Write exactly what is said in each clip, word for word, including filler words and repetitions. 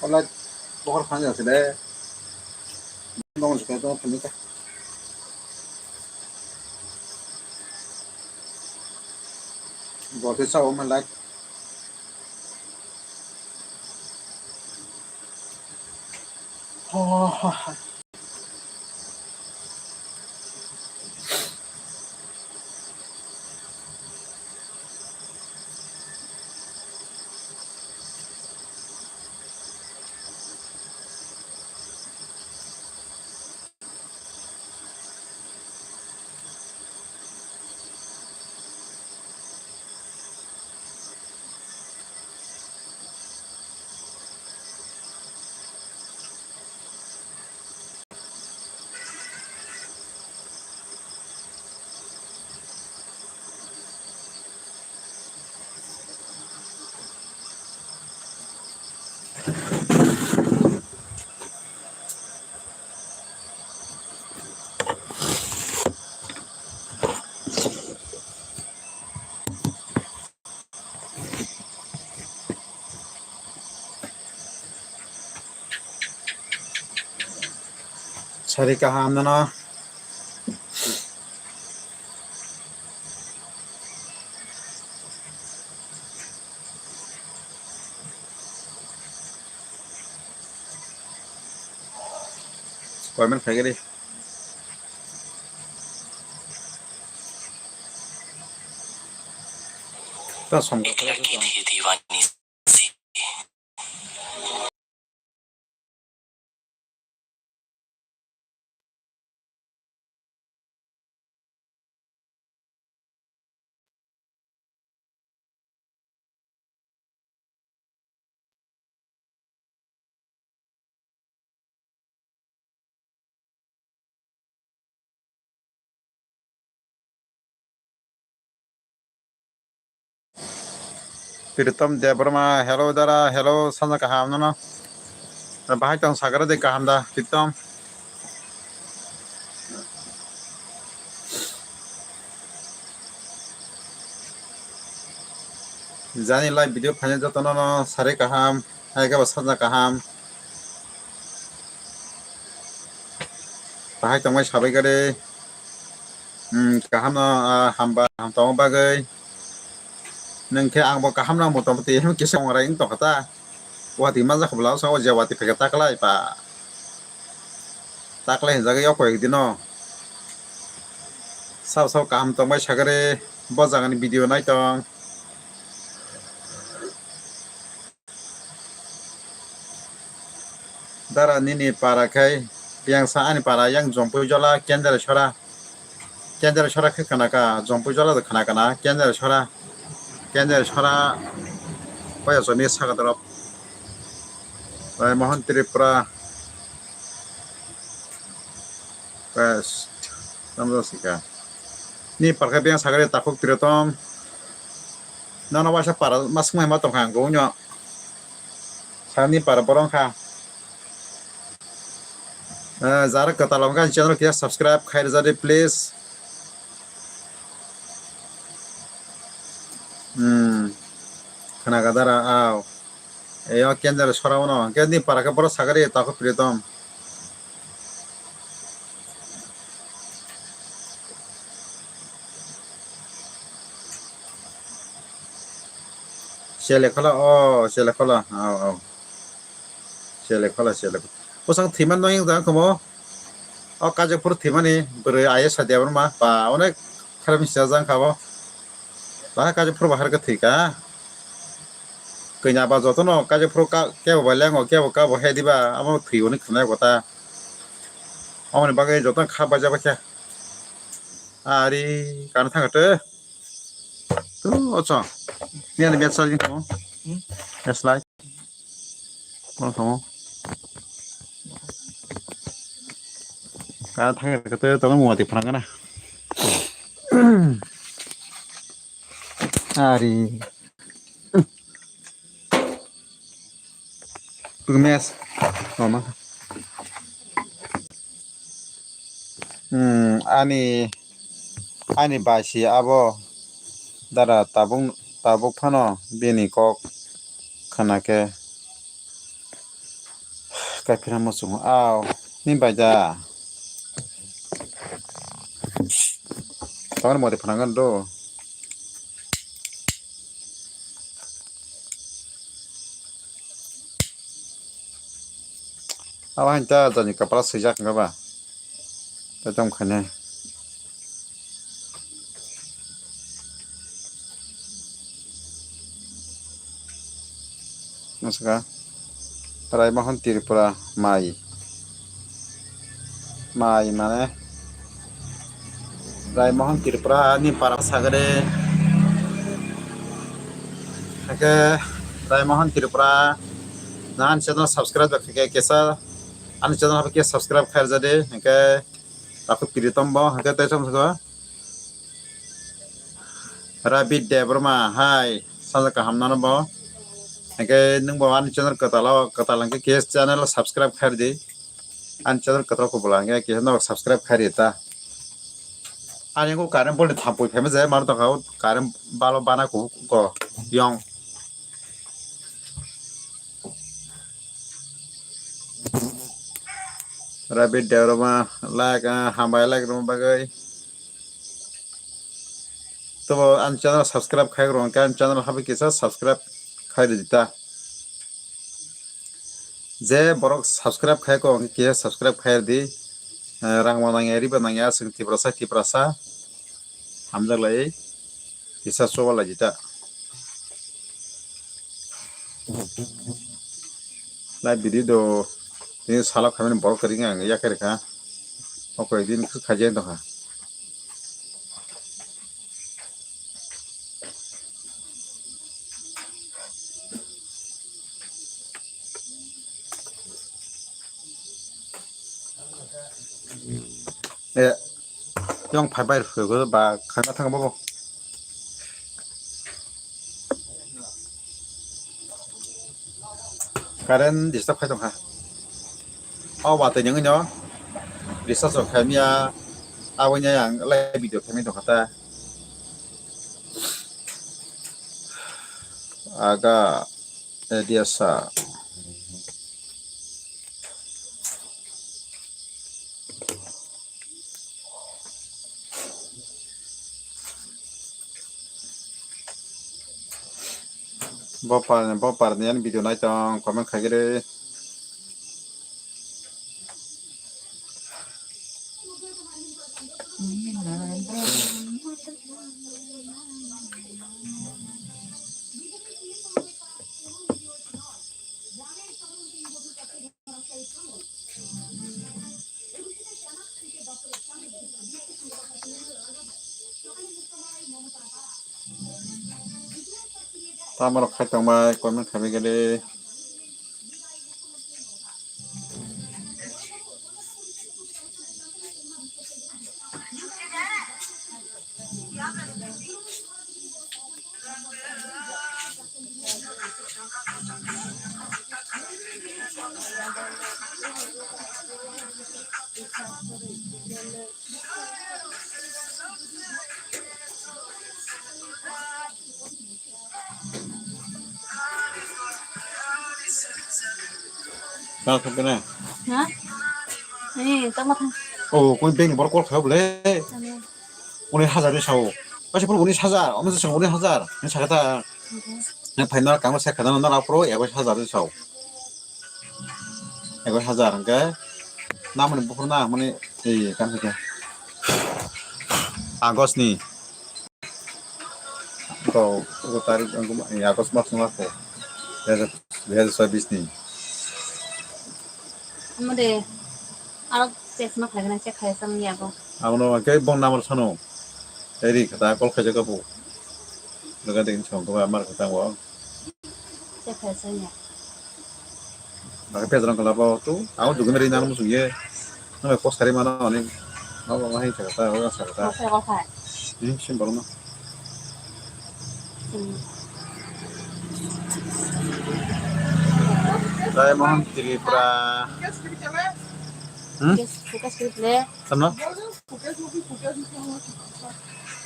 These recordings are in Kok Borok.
Light bohor phan jang sile. Bong jikhe tong philika. Bo khe sao ma light. Ho, ho, ho. Sari kaham nono. Comment khai gari. Ta som. Pritom Debbarma, hello dara, hello, sanja kaham nono. Bahai tong sagara de kaham da, Pritom. Jani live video phaina jotono no sari kaham, hai khe bo sanja kaham. Bahai tongmai sabai gari. Hmm, kaham no, ah, hamba, ham tongma bagwi. Nwng khe ang bo kaham no motamoti kisa ongrai wng tongkha ta. Watwi manjak kho bwla, o je watwi phaikha taklai pa. Taklai hinjagwi o koi dino. Sao sao kaham tongbai sagari, bo jagani video nai tong. Dara nini para khai biyang sa ani para yang Jompui Jola Kendra Sora. Kendra Sora khe khana ka, Jompui Jola do khana kana, Kendra Sora. Kendra Sora. Oya Jomi Sagadrop. Bai Mohan Tripura. Best. Tamjak sika. Ni para khai biyang sagari takhuk Pritom. Nono waisa para masuk mai ma tongkha ang kung nyo. Sani para borong kha. Eh, jara kwtal wngkha channel khe subscribe khai rwjadi please. Hmm. Khana gadara aw. Eyo Kendra Sora uno. Hwnkhe ni para khe borok sagari takhuk Pritom. Sele khola, o, sele khola. Aw, aw. Sele khola, sele khola. Bwsang thwiman nw wng jang khomo. O Kaijakphuru thwimani bwrwi I A S Debbarma ba onek kharap ni sijak jang kha bo. Bahai Kaijakphuru bahar khe thwi ka. Kanya ba jotono Kaijakphuru ka, kebo bai lengo, kebo kabo he diba, amo thwi hwnwi khwnai kota. Amoni bagwi jotono kha baijak baikha. Ari kano thangkha twi. Tu ocho. Ni ani bed sal jing tamo. Hmm? Bed slai. Kono tamo. Ka thang ka te tamo muati phana kana. Ari. Mes. Mama. Hmm, ani, ani baisi abo dara tabuk, tabuk phano bini kok khna khe. Kaphira muchungo. Aw, ni bai da. Tongor mori phanangan do. Abo hain ta jani kapra swijak wngkha ba. Ta tong khainai. Nokha Raimohon Tripura mai. Mai mane Raimohon Tripura ni para sagre. Hake Raimohon Tripura na ani channel subscribe khe kesa ani channel hake subscribe khair jade hake. Takhuk Pritom bo hake tei tong thok. Rabi Debbarma hai sanja kaham nano bo. Hake nung bo ani channel kwtal o kwtal hake kesa channel subscribe khair di. Ani channel kwtal kubula hake kesa no subscribe khair di ta. Ani ko current bol ni thampui phema jai mar tong kha current balo bana ko ko yong. Rabi Debbarma like hambai like rwma bagwi. Tobo ani channel subscribe khai rwng khe ani channel habai kisa subscribe khai rwdi ta. Je borok subscribe khai ko hwnkhe kisa subscribe khai rwdi. Rang bo nangya ri bo nangya aswk Tiprasa Tiprasa. Hamjak lai. Kisa choba lai di ta. Live video do tini salo khaimani borok kwrwi ang yakarikha. O koi din khaijai tongkha. Eh, yang phai bai rw ba khaina thang bo. Current disturb khai tongkha. O watwi nungwi no recharge rok khaimya aboni yang live video khaimani tongkha ta. Aga. Edia sa. Bo par, bo par ni ani video nai tong comment khai gede. Tamo rok khai tongmai comment khaimai gede. Tamo thang kene? Ha? Eh, tamo thang. Oh, kung beng bor kol khayo bole. Tamo. Unis hajar ni sao. Pasi pun unis hajar, omo se unis hajar. Ni sakata. Ni phaino kamo se khadano na rapro, ya hajar ni sao. Egaroh hajar hwnkhe namoni buphuru na mani, eh, kan hwnkhe August ni, to, to tarik wngkha, eh, August mas wngkha kho, dui hazar, dui hazar chobbish ni. Omo de, aro check ma khlai gana, check khlai chang yago. Abono hwnkhe bong number sano, tei ri kha ta call khaijak kha bo, dogan de song kha mar kha ta bo. Check khlai chang ya. Bakhe pejrang kala bo tu, abo documentary nang muchung ye. Nang kok sari mano ani. Abo ma hai thaka ta, abo thaka ta. Kok sai kok hai. Hmm, sim borok no. Hmm. Jai Mohan Tripura. Hmm? Focus, focus kiri le. Tamo?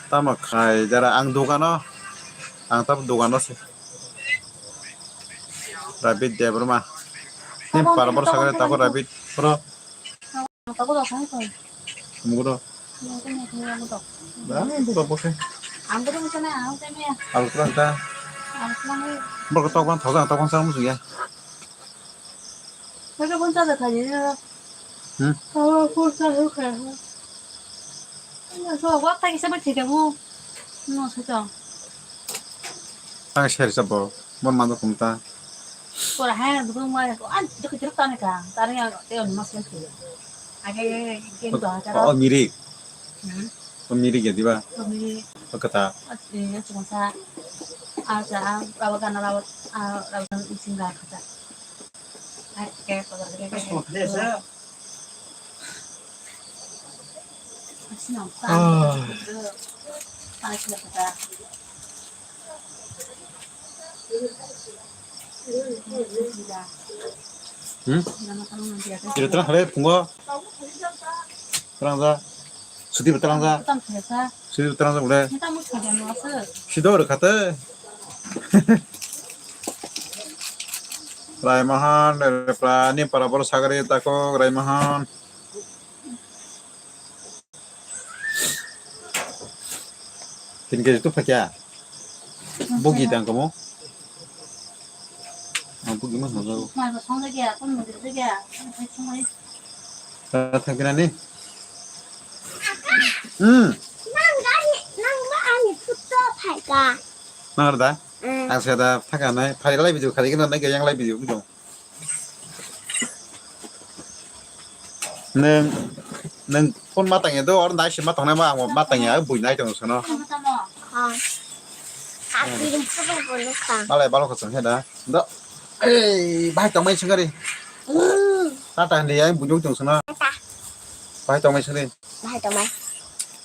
Tamo khai jara ang dogano. Ang tab dogano se. David Debbarma. Para bor sagare tako rabbit pro. Ang tako dok, ang tako. Kamu ko do. Ang tako dok, ang tako dok. Ba, ang tako dok, bose. Ang tako dok, ang tako dok. Ang tako dok. Ang tako dok. Bor ko tok bang, thok bang, tok bang, sang musu ya. Kaya pun sa thai ya. Hmm? Oh, pun sa thai ya. So, what time is it? No, so. Ang share sa bo. Mon mano kumta. Pura hai, dukung mai ko. An, duk duk tane ka. Tare ya, te on mas mas. Age, ke do ha. Oh, mirik. Hmm? Oh, mirik ya, diba? Oh, mirik. Oh, kata. Oh, eh, cuma sa. Ah, sa, ah, rawa kana rawa, ah, rawa kana ising ga kata. Hmm? Kira terang hari pungo. Terang sa. Sudi terang sa. Sudi terang sa boleh. Sido rekate. Raimahan, Raimahan, ni para bor sagari tako, Raimahan. Tin kg tu pakya. Bugi tang kamu. Ah, bugi mah sama. Thang kena ni. Hmm. Nang ani, nang ba ani photo phaika. Nang ada? Hmm. Ang sada thang kanai, phai lai video khali kena nai yang lai video gitu. Neng, neng phone matang ya do, or nai se matang nai ma, ang matang ya, bui nai tong sono. Ah. Malai balo kosong he da. Do. Ei, bahai tong mai singari. Hmm. Tata handi ya, bui tong sono. Tata. Bahai tong mai singari. Bahai tong mai.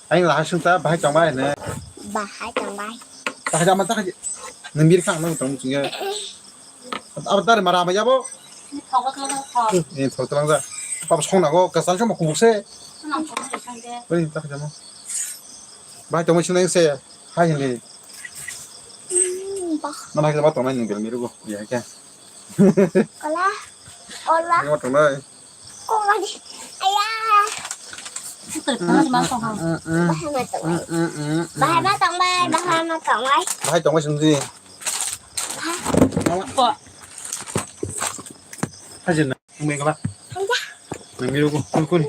Aing lahai sung ta, bahai tong mai ne. Bahai tong mai. Bahai tong mai, ta. Nang bir kang nang tong sing ya. Abo tari mara ma yabo. Ni thogo tlang thok. Ni thogo tlang ja. Pap song nago, kasan song ma kubuk se. Nang song ni sang de. Oi, tak jamo. Bai tong sing se. Hai hindi. Hmm, bah. Mana kita tong nang gel miru go. Ya ke. Ola. Ola. Ni tong nai. Kok lagi? Ayah. Itu kan sama kok. Bahai ma tong mai. Bahai ma tong mai, bahai ma tong mai. Bahai tong mai sing di. Kok? Hajin na, umi kala. Hanja. Nang miru ko, kun kun.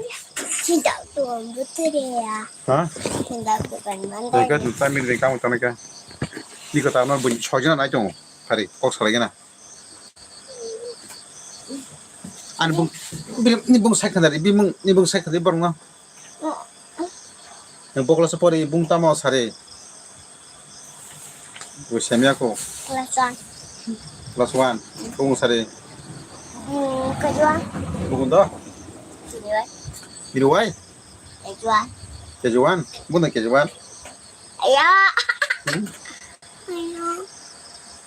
Cinta tu betul ya. Ha? Cinta tu kan mandai. Deka tu tamir de kamu tanaka. Iko ta no bun chojna nai tong. Hari kok salai gana. Ani bung, bini, ni bung sai khandari, bini bung, ni bung sai khandari borok no. Ni bokla se pori bung tamo sari. Bo semya ko. Class one. Class one. Bung sari. Hmm, kejuan. Bung do? Kejuan. Biruwai? Kejuan. Kejuan. Bung na kejuan. Aya. Hmm? Ayo.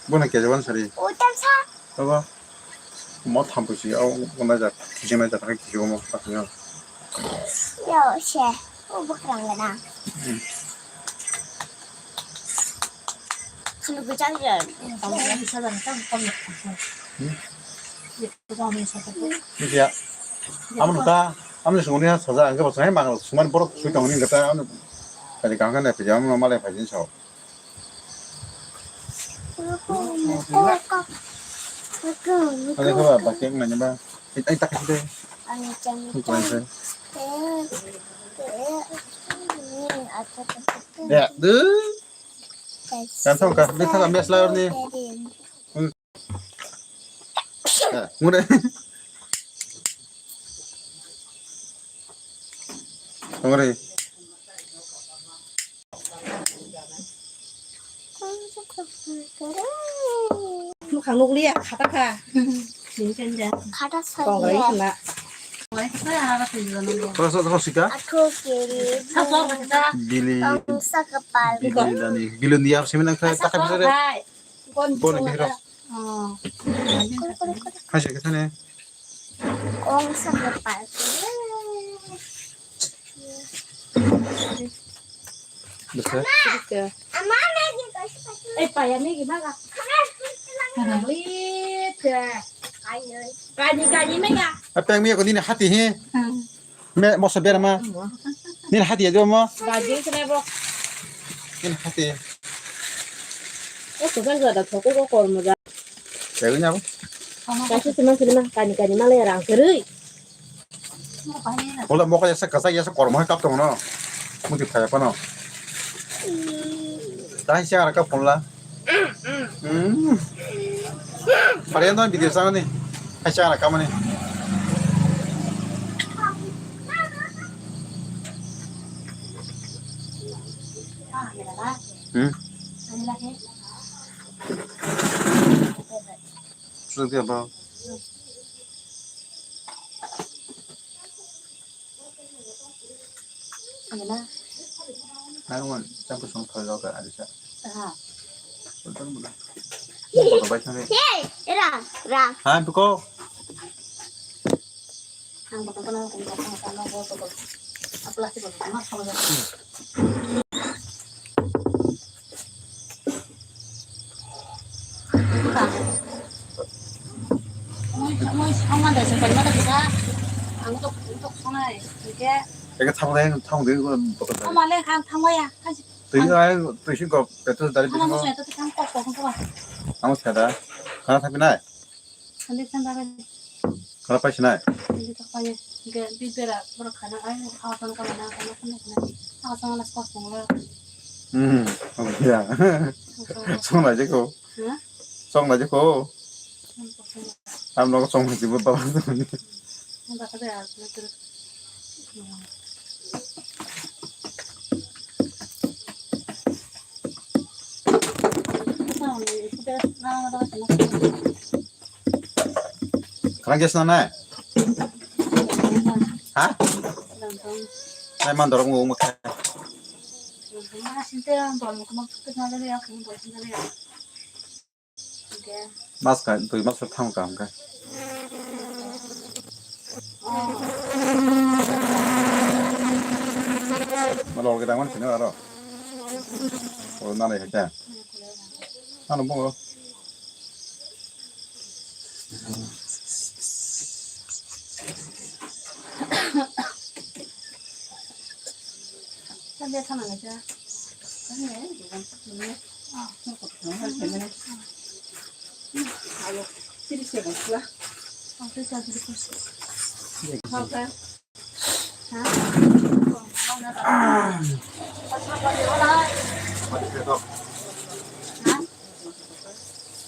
Bono kejuan sari. Utam sa. Baba. Mo thampu si au, bona ja, kijima ja, tak kijima mo tak kijima. Yo, she. O bukrang gana. Hmm. Khulu gujang jan. Hmm. Ni siya. Amo ta, amo sungni ha saja, angke bosong hai mang, suman borok sui tongni gata, amo, kali kangkha na pija, amo malai pajin sao. Ani kha ba, ba kek nani ba. Ai, ai, tak sih deh. Ini kurang sih. Ya, deh. Kan sama kah? Ini kan mes lah ni. Hmm. Ya, ngure. Ngure. Mukhang nukliya, khata kha. Khata sa. Kongrai khna. Kongrai khna, ara twi jono. Kora sa, kora sika? Aku kiri. Sa, sa, sa. Bili. Tong sa kepal. Bili dani. Bili ni ap semen ang kha, tak kha bisa. Hai. Bon, bon, bon, bisa. Oh. Hai, sika sana. Kong sa kepal. Bisa. Bisa. Ama, Maggi ko. Eh, paya Maggi maga. Kana lit. Kani kani mega. Apa yang mega ko nini hati he? Me moso berma. Nini hati ya jomo. Bajing sini bro. Nini hati. Eh, suka juga ada toko kok kormo ja. Saya punya apa? Kasih teman sini mah kani kani malah ya rang kerui. Wala mokol yasa kasak yasa kormo hai kap tong no. Muti phaya pano. Dai siya ara kap ponla. Hmm. Pare no video sana ni. Hai siya ara kamani. Hmm. Sudah apa? Ano na? Ano man, campur sama thoi loka ada sa. Aha. Betul bukan? Ini kota baik sana. Hey, era, ra. Hah, buko? Ang bakal kenal, ang bakal kenal, ang bakal kenal. Apa lah sih, bakal kenal sama siapa? Eke thang dai, thang dai, ko bokol dai. Twi ai, twi si ko, petrol dari bisingo. Amo sada, khana thapinai. Khana paisinai. Hmm, oh, ya. Song lai jeko. Ha? Song lai jeko. Song lai jeko. Am nogo song lai jebo baba. Khana gas na nai? Ha? Nai man dorok mo mo kha. Mas ka, twi mas thang ka hwnkhe. Malo ke dangon sini aro. Oh, nana ya. Ano bungo.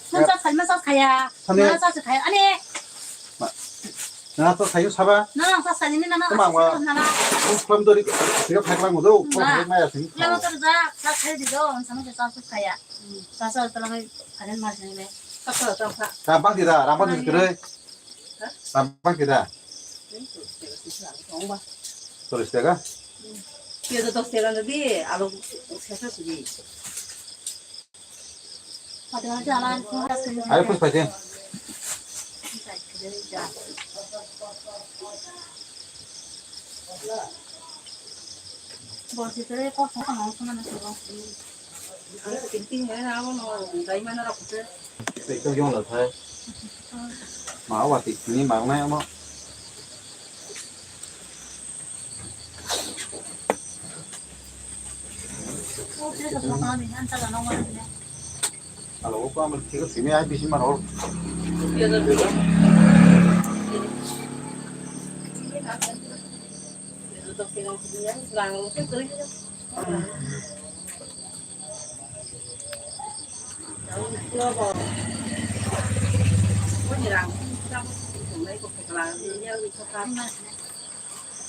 Nang sa sai ma sa khaya. Thani. Nang sa sai khaya. Ani. Ma. Nang sa sai saba. Nang sa sai ni nang. Tama wa. Nang. Kham dori. Tiga phai lang do. Ko hai ma ya sing. Lama tor ja sa khai di do. Sama sa sa khaya. Sa sa talang ai karen ma sini le. Sa sa sa. Ka bang di da, rambang di kere. Rambang di da. Cholish taka. Piyajo dos taka di, alu sesa sudi. Ayo, pus paite. Tei khe yong la thai. Ma wa twi sini ma wngnai omo. Alo, ko ang thik simi ai bisi ma rol.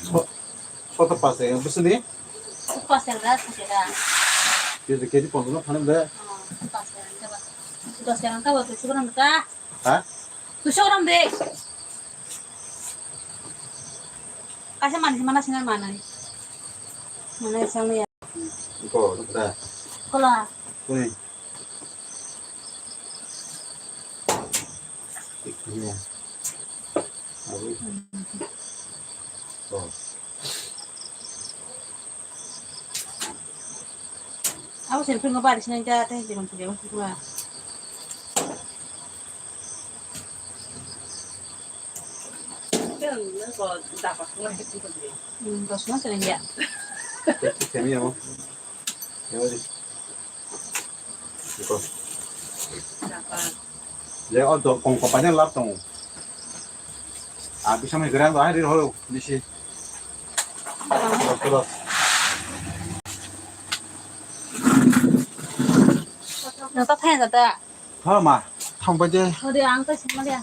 So-, soto pas teka bwswkni? Pas teka da, pas teka. Keji, keji ponchas no phanang de. Oh, pas teka, pas teka. Dos teka wngkha bo, dos teka wngkha. Ha? Kuchuk ram de. Kaisa manwi se mana sinai manai. Manai se wngya. Iko, nukta. Kola. Kuni. Ikuni. Awi. Oh. Abo selfie ngo bari sinai ja tei jibon pujabo pujaba. Hmm, dos mas rin ya. Kami ya mo. Ya wadi. Iko. Ya o do kong kompani lap tong. Abi samai gerang do hari holo bisi. Dos dos. Nata thaya nata. Tho ma, thang bai de. Ode ang ta sima de.